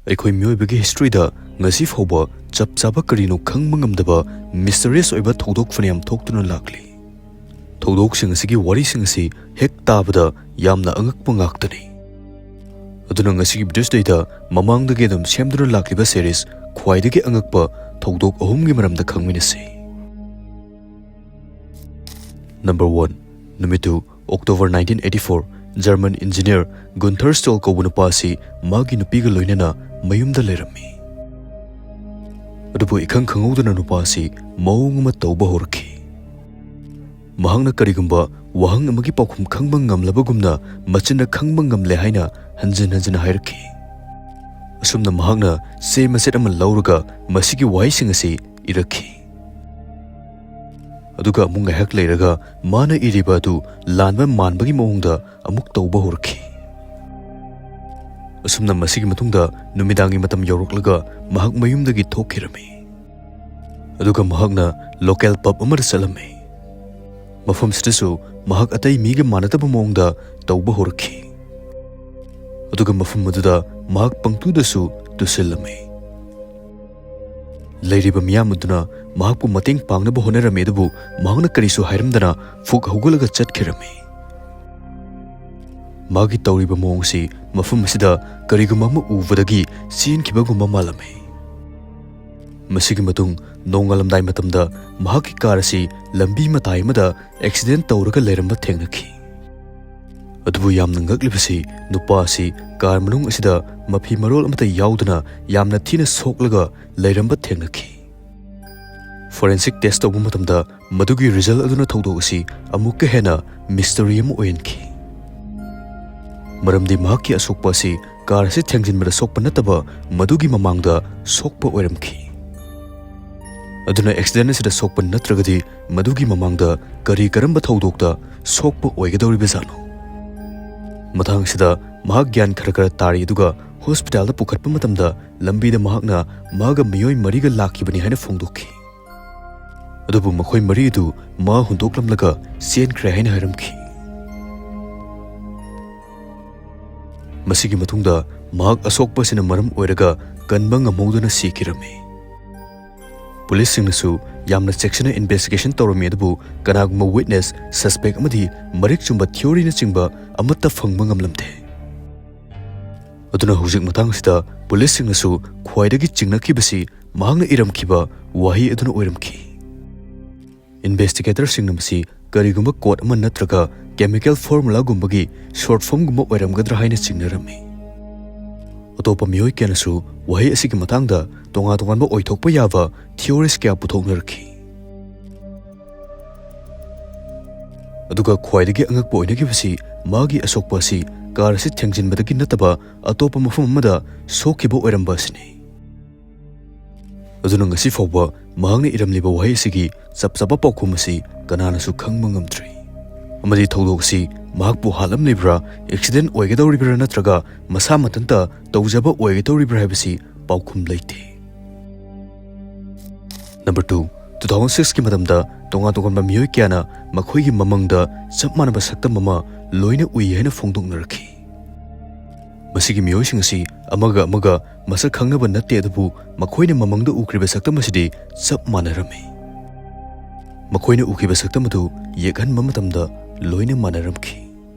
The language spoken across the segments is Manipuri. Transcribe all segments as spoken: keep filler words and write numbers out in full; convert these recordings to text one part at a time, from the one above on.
ꯑꯩꯈꯣꯏ ꯃꯤꯑꯣꯏꯕꯒꯤ ꯍꯤꯁꯇ꯭ꯔꯤꯗ ꯉꯁꯤ ꯐꯥꯎꯕ ꯆꯞ ꯆꯥꯕ ꯀꯔꯤꯅꯣ ꯈꯪꯕ ꯉꯝꯗꯕ ꯃꯤꯁꯇꯔꯤꯌꯁ ꯑꯣꯏꯕ ꯊꯧꯗꯣꯛ ꯐꯅꯌꯥꯝ ꯊꯣꯛꯇꯨꯅ ꯂꯥꯛꯂꯤ꯫ ꯊꯧꯗꯣꯛꯁꯤꯡ ꯑꯁꯤꯒꯤ ꯋꯥꯔꯤꯁꯤꯡ ꯑꯁꯤ ꯍꯦꯛ ꯇꯥꯕꯗ ꯌꯥꯝꯅ ꯑꯉꯛꯄ ꯉꯥꯛꯇꯅꯤ꯫ ꯑꯗꯨꯅ ꯉꯁꯤꯒꯤ ꯚꯤꯗꯤꯑꯣꯁꯤꯗꯩꯗ ꯃꯃꯥꯡꯗꯒꯤ ꯑꯗꯨꯝ ꯁꯦꯝꯗꯨꯅ ꯂꯥꯛꯂꯤꯕ ꯁꯦꯔꯤꯁ ꯈ꯭ꯋꯥꯏꯗꯒꯤ ꯑꯉꯛꯄ ꯊꯧꯗꯣꯛ ꯑꯍꯨꯝꯒꯤ ꯃꯔꯝꯗ ꯈꯪꯃꯤꯟꯅꯁꯤ꯫ ꯅꯝꯕꯔ ꯋꯥꯟ, ꯅꯨꯃꯤꯠꯇꯨ October nineteen eighty four, German engineer Gunther Stoll ꯀꯧꯕ ꯅꯨꯄꯥ ꯑꯁꯤ ꯃꯥꯒꯤ ꯅꯨꯄꯤꯒ ꯂꯣꯏꯅꯅ ꯃꯌꯨꯝꯗ ꯂꯩꯔꯝꯃꯤ꯫ ꯑꯗꯨꯕꯨ ꯏꯈꯪ ꯈꯪꯍꯧꯗꯅ ꯅꯨꯄꯥ ꯑꯁꯤ ꯃꯑꯣꯡ ꯑꯃ ꯇꯧꯕ ꯍꯧꯔꯛꯈꯤ꯫ ꯃꯍꯥꯛꯅ ꯀꯔꯤꯒꯨꯝꯕ ꯋꯥꯍꯪ ꯑꯃꯒꯤ ꯄꯥꯎꯈꯨꯝ ꯈꯪꯕ ꯉꯝꯂꯕꯒꯨꯝꯅ ꯃꯆꯤꯟꯅ ꯈꯪꯕ ꯉꯝꯂꯦ ꯍꯥꯏꯅ ꯍꯟꯖꯤꯟ ꯍꯟꯖꯤꯟ ꯍꯥꯏꯔꯛꯈꯤ꯫ ꯑꯁꯨꯝꯅ ꯃꯍꯥꯛꯅ ꯆꯦ ꯃꯆꯦꯠ ꯑꯃ ꯂꯧꯔꯒ ꯃꯁꯤꯒꯤ ꯋꯥꯍꯩꯁꯤꯡ ꯑꯁꯤ ꯏꯔꯛꯈꯤ꯫ ꯑꯗꯨꯒ ꯑꯃꯨꯛ ꯉꯥꯏꯍꯥꯛ ꯂꯩꯔꯒ ꯃꯥꯅ ꯏꯔꯤꯕ ꯑꯗꯨ ꯂꯥꯟꯕ ꯃꯥꯟꯕꯒꯤ ꯃꯑꯣꯡꯗ ꯑꯃꯨꯛ ꯇꯧꯕ ꯍꯧꯔꯛꯈꯤ꯫ ꯑꯁꯨꯝꯅ ꯃꯁꯤꯒꯤ ꯃꯇꯨꯡꯗ ꯅꯨꯃꯤꯗꯥꯡꯒꯤ ꯃꯇꯝ ꯌꯧꯔꯛꯂꯒ ꯃꯍꯥꯛ ꯃꯌꯨꯝꯗꯒꯤ ꯊꯣꯛꯈꯤꯔꯝꯃꯤ꯫ ꯑꯗꯨꯒ ꯃꯍꯥꯛꯅ ꯂꯣꯀꯦꯜ ꯄꯕ ꯑꯃꯗ ꯆꯠꯂꯝꯃꯤ꯫ ꯃꯐꯝꯁꯤꯗꯁꯨ ꯃꯍꯥꯛ ꯑꯇꯩ ꯃꯤꯒ ꯃꯥꯟꯅꯗꯕ ꯃꯑꯣꯡꯗ ꯇꯧꯕ ꯍꯧꯔꯛꯈꯤ꯫ ꯑꯗꯨꯒ ꯃꯐꯝ ꯑꯗꯨꯗ ꯃꯍꯥꯛ ꯄꯪꯇꯨꯗꯁꯨ ꯇꯨꯁꯤꯜꯂꯝꯃꯤ꯫ ꯂꯩꯔꯤꯕ ꯃꯤꯌꯥꯝ ꯑꯗꯨꯅ ꯃꯍꯥꯛꯄꯨ ꯃꯇꯦꯡ ꯄꯥꯡꯅꯕ ꯍꯣꯠꯅꯔꯝꯃꯤ, ꯑꯗꯨꯕꯨ ꯃꯍꯥꯛꯅ ꯀꯔꯤꯁꯨ ꯍꯥꯏꯔꯝꯗꯅ ꯐꯨꯛ ꯍꯧꯒꯠꯂꯒ ꯆꯠꯈꯤꯔꯝꯃꯤ꯫ ꯃꯥꯒꯤ ꯇꯧꯔꯤꯕ ꯃꯑꯣꯡꯁꯤ ꯃꯐꯝ ꯑꯁꯤꯗ ꯀꯔꯤꯒꯨꯝꯕ ꯑꯃ ꯎꯕꯗꯒꯤ ꯆꯦꯟꯈꯤꯕꯒꯨꯝꯕ ꯃꯥꯜꯂꯝꯃꯤ꯫ ꯃꯁꯤꯒꯤ ꯃꯇꯨꯡ ꯅꯣꯡꯉꯥꯜꯂꯝꯗꯥꯏ ꯃꯇꯝꯗ ꯃꯍꯥꯛꯀꯤ ꯀꯥꯔ ꯑꯁꯤ ꯂꯝꯕꯤ ꯃꯇꯥꯏ ꯑꯃꯗ ꯑꯦꯛꯁꯤꯗꯦꯟ ꯇꯧꯔꯒ ꯂꯩꯔꯝꯕ ꯊꯦꯡꯅꯈꯤ꯫ ꯑꯗꯨꯕꯨ ꯌꯥꯝꯅ ꯉꯛꯂꯤꯕꯁꯤ, ꯅꯨꯄꯥ ꯑꯁꯤ ꯀꯥꯔ ꯃꯅꯨꯡ ꯑꯁꯤꯗ ꯃꯐꯤ ꯃꯔꯣꯜ ꯑꯃꯠꯇ ꯌꯥꯎꯗꯅ ꯌꯥꯝꯅ ꯊꯤꯅ ꯁꯣꯛꯂꯒ ꯂꯩꯔꯝꯕ ꯊꯦꯡꯅꯈꯤ꯫ ꯐꯣꯔꯦꯟꯁꯤꯛ ꯇꯦꯁ ꯇꯧꯕ ꯃꯇꯝꯗ ꯃꯗꯨꯒꯤ ꯔꯤꯖꯜ ꯑꯗꯨꯅ ꯊꯧꯗꯣꯛ ꯑꯁꯤ ꯑꯃꯨꯛꯀ ꯍꯦꯟꯅ ꯃꯤꯁꯇꯔꯤ ꯑꯃ ꯑꯣꯏꯍꯟꯈꯤ꯫ ꯃꯔꯝꯗꯤ ꯃꯍꯥꯛꯀꯤ ꯑꯁꯣꯛꯄ ꯑꯁꯤ ꯀꯥꯔ ꯑꯁꯤ ꯊꯦꯡꯖꯤꯟꯕꯗ ꯁꯣꯛꯄ ꯅꯠꯇꯕ, ꯃꯗꯨꯒꯤ ꯃꯃꯥꯡꯗ ꯁꯣꯛꯄ ꯑꯣꯏꯔꯝꯈꯤ꯫ ꯑꯗꯨꯅ ꯑꯦꯛꯁꯤꯗꯦꯟ ꯑꯁꯤꯗ ꯁꯣꯛꯄ ꯅꯠꯇ꯭ꯔꯒꯗꯤ ꯃꯗꯨꯒꯤ ꯃꯃꯥꯡꯗ ꯀꯔꯤ ꯀꯔꯝꯕ ꯊꯧꯗꯣꯛꯇ ꯁꯣꯛꯄ ꯑꯣꯏꯒꯗꯧꯔꯤꯕꯖꯥꯠꯅꯣ? ꯃꯇꯥꯡ ꯑꯁꯤꯗ ꯃꯍꯥꯛ ꯒ꯭ꯌꯥꯟ ꯈꯔ ꯈꯔ ꯇꯥꯔꯤ, ꯑꯗꯨꯒ ꯍꯣꯁꯄꯤꯇꯥꯜꯗ ꯄꯨꯈꯠꯄ ꯃꯇꯝꯗ ꯂꯝꯕꯤꯗ ꯃꯍꯥꯛꯅ ꯃꯥꯒ ꯃꯤꯑꯣꯏ ꯃꯔꯤꯒ ꯂꯥꯛꯈꯤꯕꯅꯤ ꯍꯥꯏꯅ ꯐꯣꯡꯗꯣꯛꯈꯤ꯫ ꯑꯗꯨꯕꯨ ꯃꯈꯣꯏ ꯃꯔꯤ ꯑꯗꯨ ꯃꯥ ꯍꯨꯟꯗꯣꯛꯂꯝꯂꯒ ꯆꯦꯟꯈ꯭ꯔꯦ ꯍꯥꯏꯅ ꯍꯥꯏꯔꯝꯈꯤ꯫ ꯃꯁꯤꯒꯤ ꯃꯇꯨꯡꯗ ꯃꯍꯥꯛ ꯑꯁꯣꯛꯄ ꯑꯁꯤꯅ ꯃꯔꯝ ꯑꯣꯏꯔꯒ ꯀꯟꯕ ꯉꯝꯍꯧꯗꯅ ꯁꯤꯈꯤꯔꯝꯃꯤ꯫ ꯄꯨꯂꯤꯁꯁꯤꯡꯅꯁꯨ ꯌꯥꯝꯅ ꯆꯦꯛꯁꯤꯟꯅ ꯏꯟꯚꯦꯁꯇꯤꯒꯦꯁꯟ ꯇꯧꯔꯝꯃꯤ, ꯑꯗꯨꯕꯨ ꯀꯅꯥꯒꯨꯝꯕ ꯋꯤꯠꯅꯦꯁ, ꯁꯁꯄꯦꯛ ꯑꯃꯗꯤ ꯃꯔꯤꯛ ꯆꯨꯝꯕ ꯊꯤꯑꯣꯔꯤꯅꯆꯤꯡꯕ ꯑꯃꯠꯇ ꯐꯪꯕ ꯉꯝꯂꯝꯗꯦ꯫ ꯑꯗꯨꯅ ꯍꯧꯖꯤꯛ ꯃꯇꯥꯡꯁꯤꯗ ꯄꯨꯂꯤꯁꯁꯤꯡꯅꯁꯨ ꯈ꯭ꯋꯥꯏꯗꯒꯤ ꯆꯤꯡꯅꯈꯤꯕꯁꯤ ꯃꯍꯥꯛꯅ ꯏꯔꯝꯈꯤꯕ ꯋꯥꯍꯩ ꯑꯗꯨꯅ ꯑꯣꯏꯔꯝꯈꯤ꯫ ꯏꯟꯚꯦꯁꯇꯤꯒꯦꯇꯔꯁꯤꯡꯅ ꯃꯁꯤ ꯀꯔꯤꯒꯨꯝꯕ ꯀꯣꯗ ꯑꯃ ꯅꯠꯇ꯭ꯔꯒ ꯀꯦꯃꯤꯀꯦꯜ ꯐꯣꯔꯃꯨꯂꯥꯒꯨꯝꯕꯒꯤ ꯁꯣꯔꯠ ꯐꯣꯝꯒꯨꯝꯕ ꯑꯣꯏꯔꯝꯒꯗ꯭ꯔꯥ ꯍꯥꯏꯅ ꯆꯤꯡꯅꯔꯝꯃꯤ꯫ ꯑꯇꯣꯞꯄ ꯃꯤꯑꯣꯏ ꯀꯌꯥꯅꯁꯨ ꯋꯥꯍꯩ ꯑꯁꯤꯒꯤ ꯃꯇꯥꯡꯗ ꯇꯣꯉꯥꯟ ꯇꯣꯉꯥꯟꯕ ꯑꯣꯏꯊꯣꯛꯄ ꯌꯥꯕ ꯊꯤꯑꯣꯔꯤꯁ ꯀꯌꯥ ꯄꯨꯊꯣꯛꯅꯔꯛꯈꯤ꯫ ꯑꯗꯨꯒ ꯈ꯭ꯋꯥꯏꯗꯒꯤ ꯑꯉꯛꯄ ꯑꯣꯏꯅꯈꯤꯕꯁꯤ ꯃꯥꯒꯤ ꯑꯁꯣꯛꯄ ꯑꯁꯤ ꯀꯥꯔ ꯑꯁꯤ ꯊꯦꯡꯖꯤꯟꯕꯗꯒꯤ ꯅꯠꯇꯕ ꯑꯇꯣꯞꯄ ꯃꯐꯝ ꯑꯃꯗ ꯁꯣꯛꯈꯤꯕ ꯑꯣꯏꯔꯝꯕ ꯑꯁꯤꯅꯤ꯫ ꯑꯗꯨꯅ ꯉꯁꯤ ꯐꯥꯎꯕ ꯃꯍꯥꯛꯅ ꯏꯔꯝꯂꯤꯕ ꯋꯥꯍꯩ ꯑꯁꯤꯒꯤ ꯆꯞ ꯆꯥꯕ ꯄꯥꯎꯈꯨꯝ ꯑꯁꯤ ꯀꯅꯥꯅꯁꯨ ꯈꯪꯕ ꯉꯝꯗ꯭ꯔꯤ꯫ ꯑꯃꯗꯤ ꯊꯧꯗꯣꯛ ꯑꯁꯤ ꯃꯍꯥꯛꯄꯨ ꯍꯥꯠꯂꯝꯂꯤꯕ꯭ꯔꯥ, ꯑꯦꯛꯁꯤꯗꯦꯟ ꯑꯣꯏꯒꯗꯧꯔꯤꯕ꯭ꯔꯥ ꯅꯠꯇ꯭ꯔꯒ ꯃꯁꯥ ꯃꯊꯟꯇ ꯇꯧꯖꯕ ꯑꯣꯏꯒꯗꯧꯔꯤꯕ꯭ꯔꯥ ꯍꯥꯏꯕꯁꯤ ꯄꯥꯎꯈꯨꯝ ꯂꯩꯇꯦ꯫ ꯅꯝꯕꯔ ꯇꯨ, ꯇꯨ ꯊꯥꯎꯖꯟ ꯁꯤꯛꯁꯀꯤ ꯃꯇꯝꯗ ꯇꯣꯉꯥꯟ ꯇꯣꯉꯥꯟꯕ ꯃꯤꯑꯣꯏ ꯀꯌꯥꯅ ꯃꯈꯣꯏꯒꯤ ꯃꯃꯪꯗ ꯆꯞ ꯃꯥꯟꯅꯕ ꯁꯛꯇꯝ ꯑꯃ ꯂꯣꯏꯅ ꯎꯏ ꯍꯥꯏꯅ ꯐꯣꯡꯗꯣꯛꯅꯔꯛꯈꯤ꯫ ꯃꯁꯤꯒꯤ ꯃꯤꯑꯣꯏꯁꯤꯡ ꯑꯁꯤ ꯑꯃꯒ ꯑꯃꯒ ꯃꯁꯛ ꯈꯪꯅꯕ ꯅꯠꯇꯦ, ꯑꯗꯨꯕꯨ ꯃꯈꯣꯏꯅ ꯃꯃꯪꯗ ꯎꯈ꯭ꯔꯤꯕ ꯁꯛꯇꯝ ꯑꯁꯤꯗꯤ ꯆꯞ ꯃꯥꯟꯅꯔꯝꯃꯤ꯫ ꯃꯈꯣꯏꯅ ꯎꯈꯤꯕ ꯁꯛꯇꯝ ꯑꯗꯨ ꯌꯦꯛꯍꯟꯕ ꯃꯇꯝꯗ ꯂꯣꯏꯅ ꯃꯥꯟꯅꯔꯝꯈꯤ꯫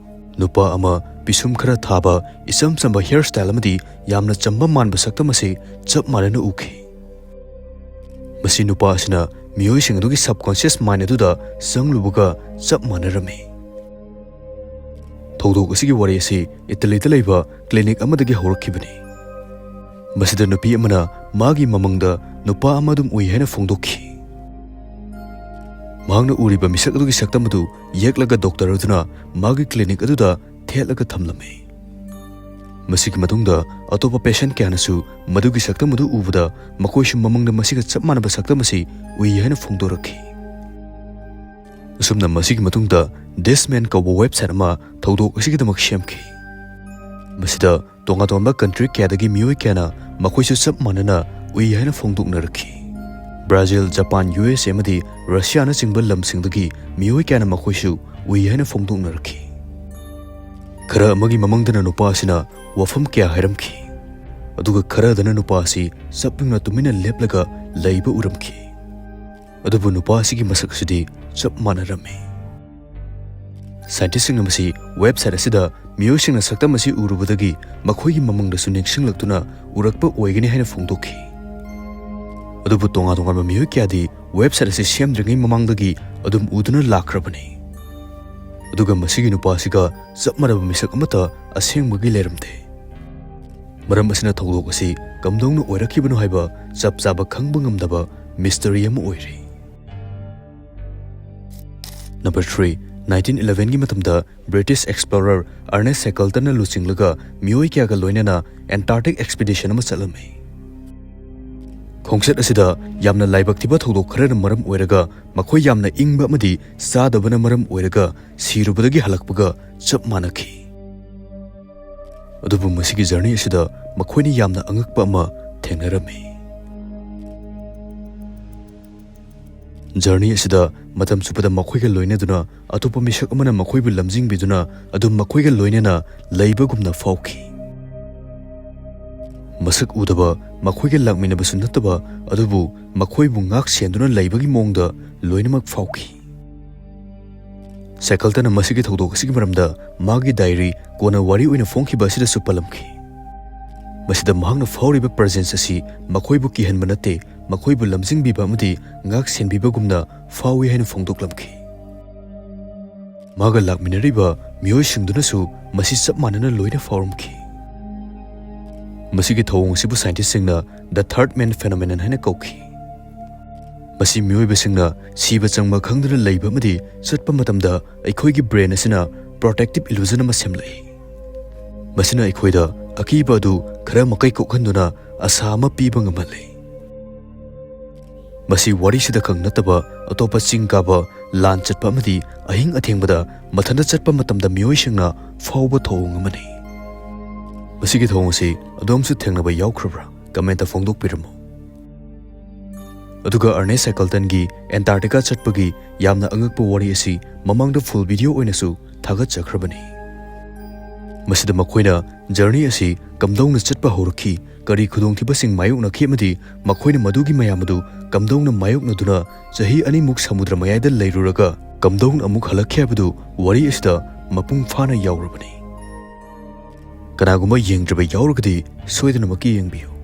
ꯅꯨꯄꯥ ꯑꯃ ꯄꯤꯁꯨꯝ ꯈꯔ ꯊꯥꯕ, ꯏꯆꯝ ꯆꯝꯕ ꯍꯤꯌꯔ ꯁ꯭ꯇꯥꯏꯜ ꯑꯃꯗꯤ ꯌꯥꯝꯅ ꯆꯝꯕ ꯃꯥꯟꯕ ꯁꯛꯇꯝ ꯑꯁꯤ ꯆꯞ ꯃꯥꯟꯅꯅ ꯎꯈꯤ꯫ ꯃꯁꯤ ꯅꯨꯄꯥ ꯑꯁꯤꯅ ꯃꯤꯑꯣꯏꯁꯤꯡ ꯑꯗꯨꯒꯤ ꯁꯕꯀꯣꯟꯁꯤꯌꯁ ꯃꯥꯏꯟ ꯑꯗꯨꯗ ꯆꯪꯂꯨꯕꯒ ꯆꯞ ꯃꯥꯟꯅꯔꯝꯃꯤ꯫ ꯊꯧꯗꯣꯛ ꯑꯁꯤꯒꯤ ꯋꯥꯔꯤ ꯑꯁꯤ ꯏꯇꯂꯤꯗ ꯂꯩꯕ ꯀ꯭ꯂꯤꯅꯤꯛ ꯑꯃꯗꯒꯤ ꯍꯧꯔꯛꯈꯤꯕꯅꯤ꯫ ꯃꯁꯤꯗ ꯅꯨꯄꯤ ꯑꯃꯅ ꯃꯥꯒꯤ ꯃꯃꯪꯗ ꯅꯨꯄꯥ ꯑꯃ ꯑꯗꯨꯝ ꯎꯏ ꯍꯥꯏꯅ ꯐꯣꯡꯗꯣꯛꯈꯤ꯫ ꯃꯍꯥꯛꯅ ꯎꯔꯤꯕ ꯃꯤꯁꯛ ꯑꯗꯨꯒꯤ ꯁꯛꯇꯝ ꯑꯗꯨ ꯌꯦꯛꯂꯒ ꯗꯣꯛꯇꯔ ꯑꯗꯨꯅ ꯃꯥꯒꯤ ꯀ꯭ꯂꯤꯅꯤꯛ ꯑꯗꯨꯗ ꯊꯦꯠꯂꯒ ꯊꯝꯂꯝꯃꯤ꯫ ꯃꯁꯤꯒꯤ ꯃꯇꯨꯡꯗ ꯑꯇꯣꯞꯄ ꯄꯦꯁꯦꯟ ꯀꯌꯥꯅꯁꯨ ꯃꯗꯨꯒꯤ ꯁꯛꯇꯝ ꯑꯗꯨ ꯎꯕꯗ ꯃꯈꯣꯏꯁꯨ ꯃꯃꯪꯗ ꯃꯁꯤꯒ ꯆꯞ ꯃꯥꯟꯅꯕ ꯁꯛꯇꯝ ꯑꯁꯤ ꯎꯏ ꯍꯥꯏꯅ ꯐꯣꯡꯗꯣꯔꯛꯈꯤ꯫ ꯑꯁꯨꯝꯅ ꯃꯁꯤꯒꯤ ꯃꯇꯨꯡꯗ ꯗꯤꯁ ꯃꯦꯟ ꯀꯧꯕ ꯋꯦꯕꯁꯥꯏꯠ ꯑꯃ ꯊꯧꯗꯣꯛ ꯑꯁꯤꯒꯤꯗꯃꯛ ꯁꯦꯝꯈꯤ꯫ ꯃꯁꯤꯗ ꯇꯣꯉꯥꯟ ꯇꯣꯉꯥꯟꯕ ꯀꯟꯇ꯭ꯔꯤ ꯀꯌꯥꯗꯒꯤ ꯃꯤꯑꯣꯏ ꯀꯌꯥꯅ ꯃꯈꯣꯏꯁꯨ ꯆꯞ ꯃꯥꯟꯅꯅ ꯎꯏ ꯍꯥꯏꯅ ꯐꯣꯡꯗꯣꯛꯅꯔꯛꯈꯤ꯫ ꯕ꯭ꯔꯥꯖꯤꯜ, ꯖꯄꯥꯟ, ꯌꯨ ꯑꯦꯁ ꯑꯦ ꯑꯃꯗꯤ ꯔꯁꯤꯌꯥꯅꯆꯤꯡꯕ ꯂꯝꯁꯤꯡꯗꯒꯤ ꯃꯤꯑꯣꯏ ꯀꯌꯥꯅ ꯃꯈꯣꯏꯁꯨ ꯎꯏ ꯍꯥꯏꯅ ꯐꯣꯡꯗꯣꯛꯅꯔꯛꯈꯤ꯫ ꯈꯔ ꯑꯃꯒꯤ ꯃꯃꯪꯗꯅ ꯅꯨꯄꯥ ꯑꯁꯤꯅ ꯋꯥꯐꯝ ꯀꯌꯥ ꯍꯥꯏꯔꯝꯈꯤ꯫ ꯑꯗꯨꯒ ꯈꯔꯗꯅ ꯅꯨꯄꯥ ꯑꯁꯤ ꯆꯞ ꯌꯨꯡꯅ ꯇꯨꯃꯤꯟꯅ ꯂꯦꯞꯂꯒ ꯂꯩꯕ ꯎꯔꯝꯈꯤ꯫ ꯑꯗꯨꯕꯨ ꯅꯨꯄꯥ ꯑꯁꯤꯒꯤ ꯃꯁꯛ ꯑꯁꯤꯗꯤ ꯆꯞ ꯃꯥꯟꯅꯔꯝꯃꯤ꯫ ꯁꯥꯏꯟꯇꯤꯁꯁꯤꯡꯅ ꯃꯁꯤ ꯋꯦꯕꯁꯥꯏꯠ ꯑꯁꯤꯗ ꯃꯤꯑꯣꯏꯁꯤꯡꯅ ꯁꯛꯇꯝ ꯑꯁꯤ ꯎꯔꯨꯕꯗꯒꯤ ꯃꯈꯣꯏꯒꯤ ꯃꯃꯪꯗꯁꯨ ꯅꯤꯡꯁꯤꯡꯂꯛꯇꯨꯅ ꯎꯔꯛꯄ ꯑꯣꯏꯒꯅꯤ ꯍꯥꯏꯅ ꯐꯣꯡꯗꯣꯛꯈꯤ꯫ ꯑꯗꯨꯕꯨ ꯇꯣꯉꯥꯟ ꯇꯣꯉꯥꯟꯕ ꯃꯤꯑꯣꯏ ꯀꯌꯥꯗꯤ ꯋꯦꯕꯁꯥꯏꯠ ꯑꯁꯤ ꯁꯦꯝꯗ꯭ꯔꯤꯉꯩ ꯃꯃꯥꯡꯗꯒꯤ ꯑꯗꯨꯝ ꯎꯗꯨꯅ ꯂꯥꯛꯈ꯭ꯔꯕꯅꯤ꯫ ꯑꯗꯨꯒ ꯃꯁꯤꯒꯤ ꯅꯨꯄꯥ ꯑꯁꯤꯒ ꯆꯞ ꯃꯥꯟꯅꯕ ꯃꯤꯁꯛ ꯑꯃꯠꯇ ꯑꯁꯦꯡꯕꯒꯤ ꯂꯩꯔꯝꯗꯦ꯫ ꯃꯔꯝ ꯑꯁꯤꯅ ꯊꯧꯗꯣꯛ ꯑꯁꯤ ꯀꯝꯗꯧꯅ ꯑꯣꯏꯔꯛꯈꯤꯕꯅꯣ ꯍꯥꯏꯕ ꯆꯞ ꯆꯥꯕ ꯈꯪꯕ ꯉꯝꯗꯕ ꯃꯤꯁꯇꯔꯤ ꯑꯃ ꯑꯣꯏꯔꯤ꯫ ꯅꯝꯕꯔ ꯊ꯭ꯔꯤ, ꯅꯥꯏꯟꯇꯤꯟ ꯏꯂꯦꯚꯦꯟꯒꯤ ꯃꯇꯝꯗ ꯕ꯭ꯔꯤꯇꯤꯁ ꯑꯦꯛꯁꯄ꯭ꯂꯣꯔꯔ ꯑꯔꯅꯦꯁ ꯁꯦꯀꯜꯇꯟꯅ ꯂꯨꯆꯤꯡꯂꯒ ꯃꯤꯑꯣꯏ ꯀꯌꯥꯒ ꯂꯣꯏꯅꯅ ꯑꯦꯟꯇꯥꯔꯛꯇꯤꯛ ꯑꯦꯛꯁꯄꯤꯗꯤꯁꯟ ꯑꯃ ꯆꯠꯂꯝꯃꯤ꯫ ꯈꯣꯡꯆꯠ ꯑꯁꯤꯗ ꯌꯥꯝꯅ ꯂꯥꯏꯕꯛ ꯊꯤꯕ ꯊꯧꯗꯣꯛ ꯈꯔꯅ ꯃꯔꯝ ꯑꯣꯏꯔꯒ ꯃꯈꯣꯏ ꯌꯥꯝꯅ ꯏꯪꯕ ꯑꯃꯗꯤ ꯆꯥꯗꯕꯅ ꯃꯔꯝ ꯑꯣꯏꯔꯒ ꯁꯤꯔꯨꯕꯗꯒꯤ ꯍꯜꯂꯛꯄꯒ ꯆꯞ ꯃꯥꯟꯅꯈꯤ꯫ ꯑꯗꯨꯕꯨ ꯃꯁꯤꯒꯤ ꯖꯔꯅꯤ ꯑꯁꯤꯗ ꯃꯈꯣꯏꯅ ꯌꯥꯝꯅ ꯑꯉꯛꯄ ꯑꯃ ꯊꯦꯡꯅꯔꯝꯃꯤ꯫ ꯖꯔꯅꯤ ꯑꯁꯤꯗ ꯃꯇꯝ ꯆꯨꯞꯄꯗ ꯃꯈꯣꯏꯒ ꯂꯣꯏꯅꯗꯨꯅ ꯑꯇꯣꯞꯄ ꯃꯤꯁꯛ ꯑꯃꯅ ꯃꯈꯣꯏꯕꯨ ꯂꯝꯖꯤꯡꯕꯤꯗꯨꯅ ꯑꯗꯨꯝ ꯃꯈꯣꯏꯒ ꯂꯣꯏꯅꯅ ꯂꯩꯕꯒꯨꯝꯅ ꯐꯥꯎꯈꯤ꯫ ꯃꯁꯛ ꯎꯗꯕ ꯃꯈꯣꯏꯒ ꯂꯥꯛꯃꯤꯟꯅꯕꯁꯨ ꯅꯠꯇꯕ, ꯑꯗꯨꯕꯨ ꯃꯈꯣꯏꯕꯨ ꯉꯥꯛ ꯁꯦꯟꯗꯨꯅ ꯂꯩꯕꯒꯤ ꯃꯑꯣꯡꯗ ꯂꯣꯏꯅꯃꯛ ꯐꯥꯎꯈꯤ꯫ ꯁꯦꯀꯜꯇꯟꯅ ꯃꯁꯤꯒꯤ ꯊꯧꯗꯣꯛ ꯑꯁꯤꯒꯤ ꯃꯔꯝꯗ ꯃꯥꯒꯤ ꯗꯥꯏꯔꯤ, ꯀꯣꯟꯅ ꯋꯥꯔꯤ ꯑꯣꯏꯅ ꯐꯣꯡꯈꯤꯕ ꯑꯁꯤꯗꯁꯨ ꯄꯜꯂꯝꯈꯤ꯫ ꯃꯁꯤꯗ ꯃꯍꯥꯛꯅ ꯐꯥꯎꯔꯤꯕ ꯄ꯭ꯔꯖꯦꯟꯁ ꯑꯁꯤ ꯃꯈꯣꯏꯕꯨ ꯀꯤꯍꯟꯕ ꯅꯠꯇꯦ, ꯃꯈꯣꯏꯕꯨ ꯂꯝꯖꯤꯡꯕꯤꯕ ꯑꯃꯗꯤ ꯉꯥꯛ ꯁꯦꯟꯕꯤꯕꯒꯨꯝꯅ ꯐꯥꯎꯏ ꯍꯥꯏꯅ ꯐꯣꯡꯗꯣꯛꯂꯝꯈꯤ꯫ ꯃꯥꯒ ꯂꯥꯛꯃꯤꯟꯅꯔꯤꯕ ꯃꯤꯑꯣꯏꯁꯤꯡꯗꯨꯅꯁꯨ ꯃꯁꯤ ꯆꯞ ꯃꯥꯟꯅꯅ ꯂꯣꯏꯅ ꯐꯥꯎꯔꯝꯈꯤ꯫ ꯃꯁꯤꯒꯤ ꯊꯧꯑꯣꯡ ꯑꯁꯤꯕꯨ ꯁꯥꯏꯟꯇꯤꯁꯁꯤꯡꯅ The Third Man Phenomenon ꯍꯥꯏꯅ ꯀꯧꯈꯤ꯫ ꯃꯁꯤ ꯃꯤꯑꯣꯏꯕꯁꯤꯡꯅ ꯁꯤꯕ ꯆꯪꯕ ꯈꯪꯗꯅ ꯂꯩꯕ ꯑꯃꯗꯤ ꯆꯠꯄ ꯃꯇꯝꯗ ꯑꯩꯈꯣꯏꯒꯤ ꯕ꯭ꯔꯦꯟ ꯑꯁꯤꯅ ꯄ꯭ꯔꯣꯇꯦꯛꯇꯤꯚ ꯏꯂꯨꯖꯟ ꯑꯃ ꯁꯦꯝꯂꯛꯏ꯫ ꯃꯁꯤꯅ ꯑꯩꯈꯣꯏꯗ ꯑꯀꯤꯕ ꯑꯗꯨ ꯈꯔ ꯃꯈꯩ ꯀꯣꯛꯍꯟꯗꯨꯅ ꯑꯁꯥ ꯑꯃ ꯄꯤꯕ ꯉꯝꯍꯜꯂꯤ꯫ ꯃꯁꯤ ꯋꯥꯔꯤꯁꯤꯗ ꯈꯛ ꯅꯠꯇꯕ ꯑꯇꯣꯞꯄ ꯆꯤꯡ ꯀꯥꯕ, ꯂꯥꯟ ꯆꯠꯄ ꯑꯃꯗꯤ ꯑꯍꯤꯡ ꯑꯊꯦꯡꯕꯗ ꯃꯊꯟꯇ ꯆꯠꯄ ꯃꯇꯝꯗ ꯃꯤꯑꯣꯏꯁꯤꯡꯅ ꯐꯥꯎꯕ ꯊꯧꯑꯣꯡ ꯑꯃꯅꯤ꯫ ꯃꯁꯤꯒꯤ ꯊꯧꯑꯣꯡ ꯑꯁꯤ ꯑꯗꯣꯝꯁꯨ ꯊꯦꯡꯅꯕ ꯌꯥꯎꯈ꯭ꯔꯕ꯭ꯔꯥ? ꯀꯃꯦꯟꯇ ꯐꯣꯡꯗꯣꯛꯄꯤꯔꯝꯃꯨ꯫ ꯑꯗꯨꯒ ꯑꯔꯅꯦꯁ ꯁꯦꯀꯜꯇꯟꯒꯤ ꯑꯦꯟꯇꯥꯔꯛꯇꯤꯀꯥ ꯆꯠꯄꯒꯤ ꯌꯥꯝꯅ ꯑꯉꯛꯄ ꯋꯥꯔꯤ ꯑꯁꯤ ꯃꯃꯥꯡꯗ ꯐꯨꯜ ꯚꯤꯗꯤꯑꯣ ꯑꯣꯏꯅꯁꯨ ꯊꯥꯒꯠꯆꯈ꯭ꯔꯕꯅꯤ꯫ ꯃꯁꯤꯗ ꯃꯈꯣꯏꯅ ꯖꯔꯅꯤ ꯑꯁꯤ ꯀꯝꯗꯧꯅ ꯆꯠꯄ ꯍꯧꯔꯛꯈꯤ, ꯀꯔꯤ ꯈꯨꯗꯣꯡꯊꯤꯕꯁꯤꯡ ꯃꯥꯌꯣꯛꯅꯈꯤ ꯑꯃꯗꯤ ꯃꯈꯣꯏꯅ ꯃꯗꯨꯒꯤ ꯃꯌꯥꯝ ꯑꯗꯨ ꯀꯝꯗꯧꯅ ꯃꯥꯌꯣꯛꯅꯗꯨꯅ ꯆꯍꯤ ꯑꯅꯤꯃꯨꯛ ꯁꯃꯨꯗ꯭ꯔ ꯃꯌꯥꯏꯗ ꯂꯩꯔꯨꯔꯒ ꯀꯝꯗꯧꯅ ꯑꯃꯨꯛ ꯍꯜꯂꯛꯈꯤ ꯍꯥꯏꯕꯗꯨ ꯋꯥꯔꯤ ꯑꯁꯤꯗ ꯃꯄꯨꯡ ꯐꯥꯅ ꯌꯥꯎꯔꯕꯅꯤ꯫ ꯀꯅꯥꯒꯨꯝꯕ ꯌꯦꯡꯗ꯭ꯔꯤꯕ ꯌꯥꯎꯔꯒꯗꯤ ꯁꯣꯏꯗꯅꯃꯛꯀꯤ ꯌꯦꯡꯕꯤꯌꯨ꯫